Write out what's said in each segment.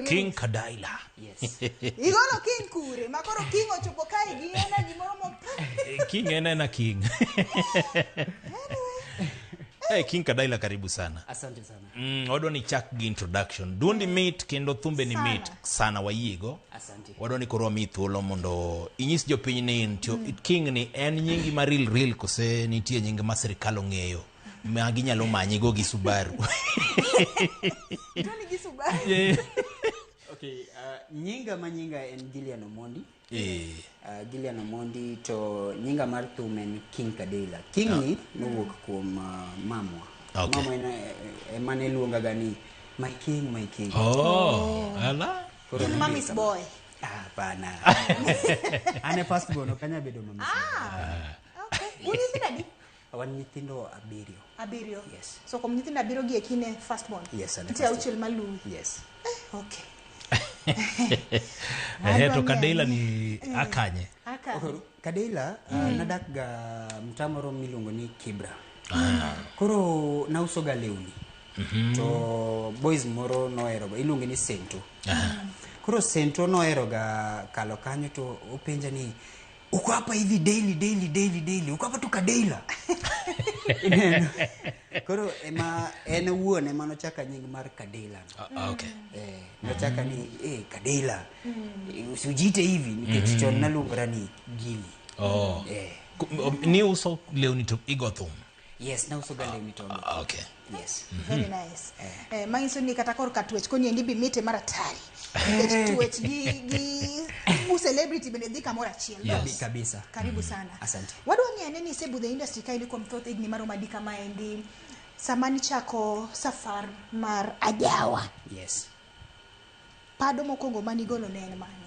King Kadaila. Yes. Igolo king kure ma koro king ochopo kae gi energy moro mo King en ena king. Hey, King Kadaila karibu sana. Asante sana. Wadwa ni chak gi introduction. Duondi mit kendo thumbe ni Sana. mit sana wayiego. Asante. Wadwa ni koro wamiyi thuolo mondo inyis jopiny ni in to King ni en nyingi ma real real kose nitie nying ma sirikal ong'eyo ma ginyalo manyigo gi Subaru. Tony gi Subaru. Okay, nyinga ma nyinga en Gillian Omondi. Eh, Gillian Omondi to nyinga mar thum en King Kadela. King ni nowuok kuom mamwa. Okay. Mamwa en ema ne luongaga ni my king, my king. Oh, ala. Koro In nobiro mommy's kama. boy. Ah, hapana. An e first born, ok anyal bedo mommy's boy. Okay. Un nyithindo adi? Wan nyithindo abiriyo. Abiriyo. Yes. So kuom nyithindo abiriyo gi eki ne first born. Yes, an e Nitie first auchiel maluwi. Yes. Okay. Ehe, to Adwa Kadaila ng'eyo. ni akanye. Aka. Okay, Kadela nadak ga mtaa moro miluongo ni Kibra. Koro nauso ga lewni. To boys moro nohero ga iluonge ni Sento. Koro Sento nohero ga kalo kanyo to openja ni uko hapa hivi daily daily daily daily uko hapa tu Kadela. Ineno? Koro ema en owuon ema nochaka nying mar Kadela. Ah, okay. Eh, nochaka ni eh, Kadela. Usijiite hivi nikech chon naluongora ni Gili. Oh. Eh. Ni uso lewni to igo thum. Yes, nauso ga lewni to. Ah, okay. Yes. Very nice. Eh, manyiso ni kata korka twech koni endi bi mite mar atari. Nikech twech gi bu celebrity bende dhi kamoro achiel. Yes. Kabisa. Karibu sana. Asante. Wadwa ng'eyo ane ni isebudho e industry kaendi kuom thoth higni maromo adi kamaendi. Sama nichako safar mar ajawa, Yes. pado mokwongo manigolo ne en mane?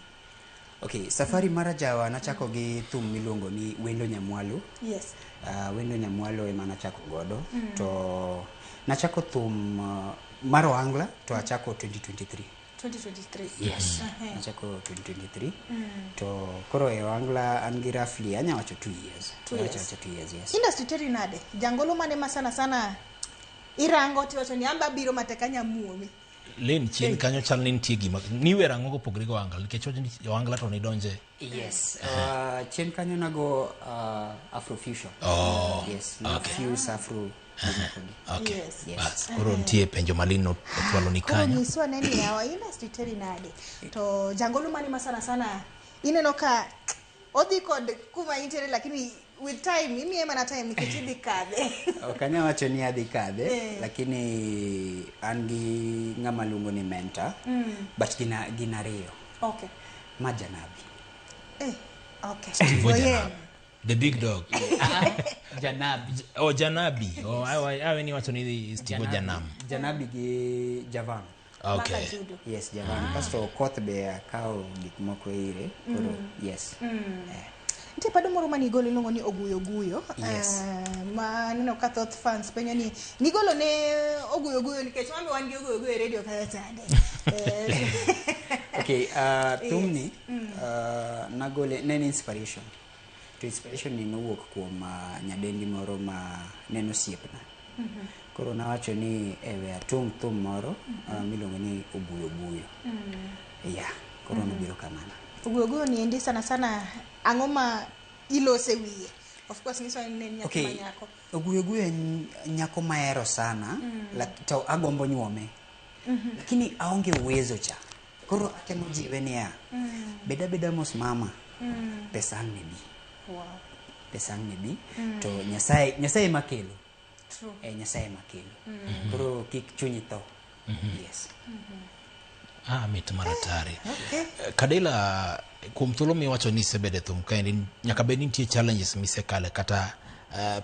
Okay, safari mar ajawa nachako gi thum miluongo ni Wendo Nyamwalo. Yes. Wendo Nyamwalo ema nachako godo. To nachako thum mar Ohangla to achako 2023. 2023. Yes. Nachako 2023. To koro e Ohangla an gi roughly anya wacho 2 years. Two Awacho years. awacha 2 years, yes. Industry teri nade? Jangolo mane ma sana sana irango tiwacho ni amba biro matek anya muomi. Len chien kanyo chal ni nitie gima niwero ang'o kopogore gi Ohangla nikech wacho ni Ohangla to nidonje. Yes. Chien kanyo nago Afrofusion. Oh. Yes, na Okay. fuse Afro. Okay. Yes. Yes. Bas, koro nitie penjo malin ochwalo ni Koro kanyo. nyiswa ne ni yawa industry teri nade? To jangolo mane ma sana sana ineno ka odhi kod kuma intiere lakini with time imiye mana time nikech idhi kadhe. Ok anya wacho ni adhi kadhe, Eh. lakini an gi ng'ama luongo ni mentor, but gin ariyo. Okay. Ma Janabi. Eh, okay. Steve Oyen. Janabi. The big dog. Janabi. Oh, Janabi. Oh, awe ni wacho ni Steve Janam. Janabi gi Javan. Okay. Maka judo. Yes, Javan. Kasto Okoth be akawo gik moko ire. Koro, yes. Eh. Nitie pado moro manigolo iluongo ni Oguyo Guyo. Yes. Ma aneno ka thoth fans penjo ni nigolo ne Oguyo Guyo nikech wan be wan gi Oguyo Guyo e radio kacha chande. Okay, thumni nagole ne en inspiration. To inspiration ni nowuok kuom nyadendi moro ma ne en osiepna. Koro nawacho ni we atung thum moro miluongo ni Oguyo Guyo. Yeah, koro nobiro kamano. Oguyo Guyo ni endi sana sana ang'o ma ilose wiye? Of course nyiso ni en nyathi Okay. ma nyako. Oguyo Guyo en nyako mahero sana, to agombo nyuome. Lakini aonge uwezo cha. Koro atemo jiwe niya, beda beda mos mama, pesa ang' ne bi. Wow. Pesa ang' ne bi. To Nyasaye, Nyasaye ema kelo. True. Nyasaye ema kelo. Koro kik chunyi tho. Yes. Ah, mit mar atari. Okay. Kadela, kuom thuolo miwacho ni isebedo e thum kaendi, nyaka bed ni nitie challenges misekale kata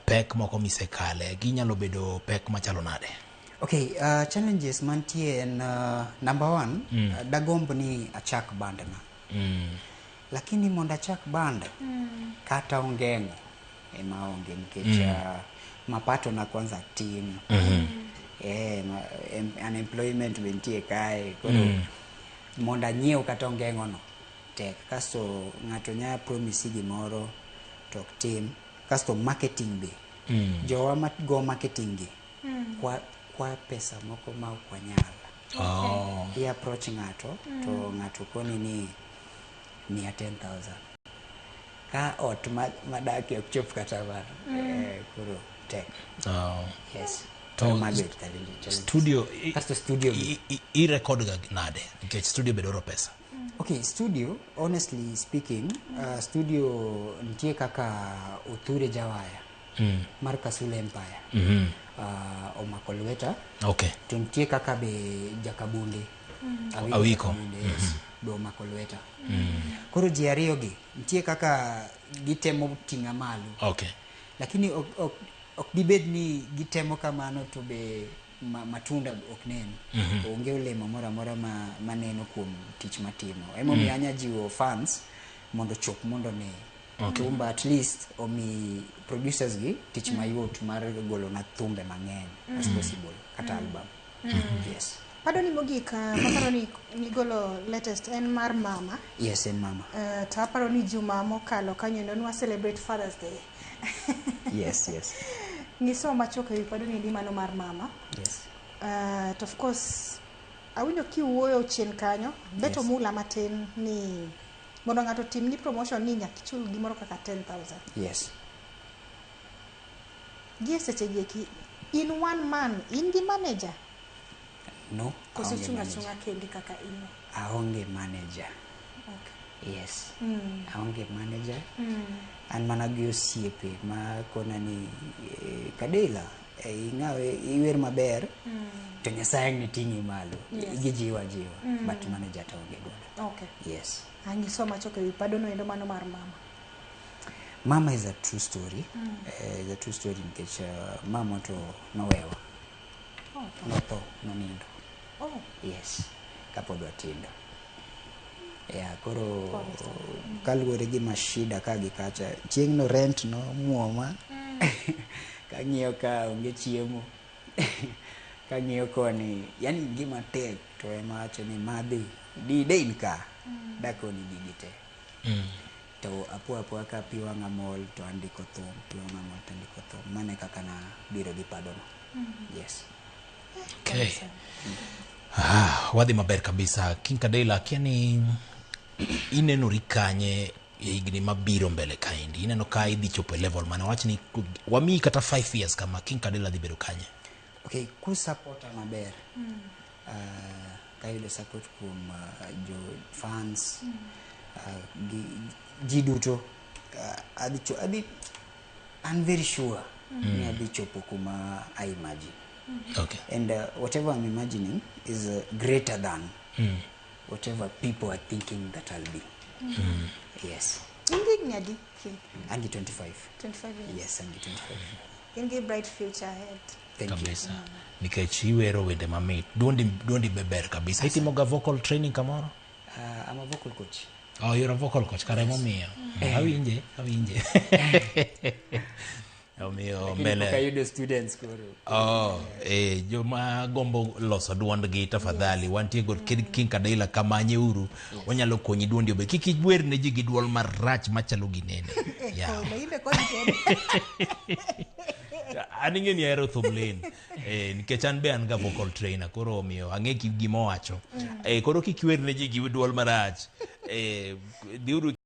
pek moko misekale. Ginyalo bedo pek machalo nade? Okay, challenges mantie en number one, dagomb ni achak band na. Lakini mondo achak band, kata ongeng'o ema onge nikech mapato na kwanza tin. Unemployment be nitie kae. Koro mondo anyiew kata ongeng'o no tek. Kasto ng'ato nya promise gimoro to ok tim. Kasto marketing be. Jowa ma go marketing gi kwa pesa moko ma ok wanyal. Oh. I approach ng'ato to ng'ato koni ni miya 10,000 ka ot madakie ok chop kata mano. Koro tek. Oh. Yes. To Koro mago e challenges. Studio Kasto studio be. I record ga nade? Nikech studio be dwaro pesa. Okay, studio, honestly speaking, studio nitie kaka Othure Jawaya mar Kasule Empire omako lweta. To nitie kaka be Jakabunde. Awiko. Awiko. Jakabunde, yes, be omako lweta. Koro ji ariyo gi nitie kaka gitemo ting'a malo. Lakini ok dibed ni gitemo kamano to be matunda ok nen. Onge olemo moro amora maneno kuom tich matimo. Emomiyo anya jiwo fans mondo chop mondo ne thumba, at least omi producers gi tich mayot mar golo na thumbe mang'eny as possible, kata album. Yes. Pado ni mogik, maparo ni nigolo latest en mar mama. Yes, en mama. To aparo ni juma mokalo kanyo endo nwa celebrate Father's Day. Yes. Nyisowa machuok ewi pado ni mano mar mama. Yes. To of course awinjo kiwuoyo chien kanyo, bet omula matin ni mondo ng'ato timni promotion ni nyaka ichul gimoro kaka 10,000. Yes. Gie seche gi eki, in one man, in gi manager? No. Koso Aonge ichunga manager. chunga kendi kaka in? Aonge manager. Yes. Aonge manager. An mana gi osiepe ma kona ni Kadela, ing'awe iwer maber to Nyasaye ang' ne ting'i malo. Gijiwa jiwa. But manager to onge godo. Yes. Anyiso machuok ewi padono endo mano mar mama. Mama is a true story. Is a true story nikech mama to nowewa. Notho, nonindo. Yes. Kapod watindo. Yeah, koro kaluwore gi mashida ka gi kacha, chieng' no rent no muoma. Kang'iyo ka onge chiemo. Kang'iyo koni, yani gima tek to ema wacho ni madhi, di dein ka. Dakoni gigi te. To apo apoya ka pi wang'a mol to andiko thum, pi wang'a mol to andiko thum. Mano e kaka na biro gi padono. Yes. Okay. Wadhi maber kabisa. King Kadela, akia ni inenori kanye e higni mabiro mbele kaendi? Ineno ka idhi chopo e level mane? Wach ni wamiyi kata 5 years kama, King Kadela dhi bedo kanye? Okay, ku supporta maber. Kayudo support kuom jo fans, gi ji duto, adhi I'm very sure ni adhi chopo kuma I imagine. And whatever I'm imagining is greater than whatever people are thinking that I'll be. Yes. In gi higni adi, King? An gi 25. 25 years. Yes, an gi 25. In gi bright future ahead. Thank you. Kabisa. Nikech iwero wende mamit. Duondi be ber kabisa. Itimo ga vocal training kamoro? I'm a vocal coach. Oh, you're a vocal coach. Kare momiyo. Awinje, awinje. Omiyo Lakini mbele. pok ayudo students koro. Oh, joma gombo loso duondgi tafadhali, wantie kod King Kadela kamanye uru. Onyalo konyi duondi obe. Kik iwer ne ji gi duol marach machalo gi nene. Yeah. Koro imbe koni kende. An ing'e ni ahero thum lin. Nikech an be an ga vocal trainer, koro omiyo ang'e gima owacho. Koro kik iwer ne ji gi duol marach. Dhiuru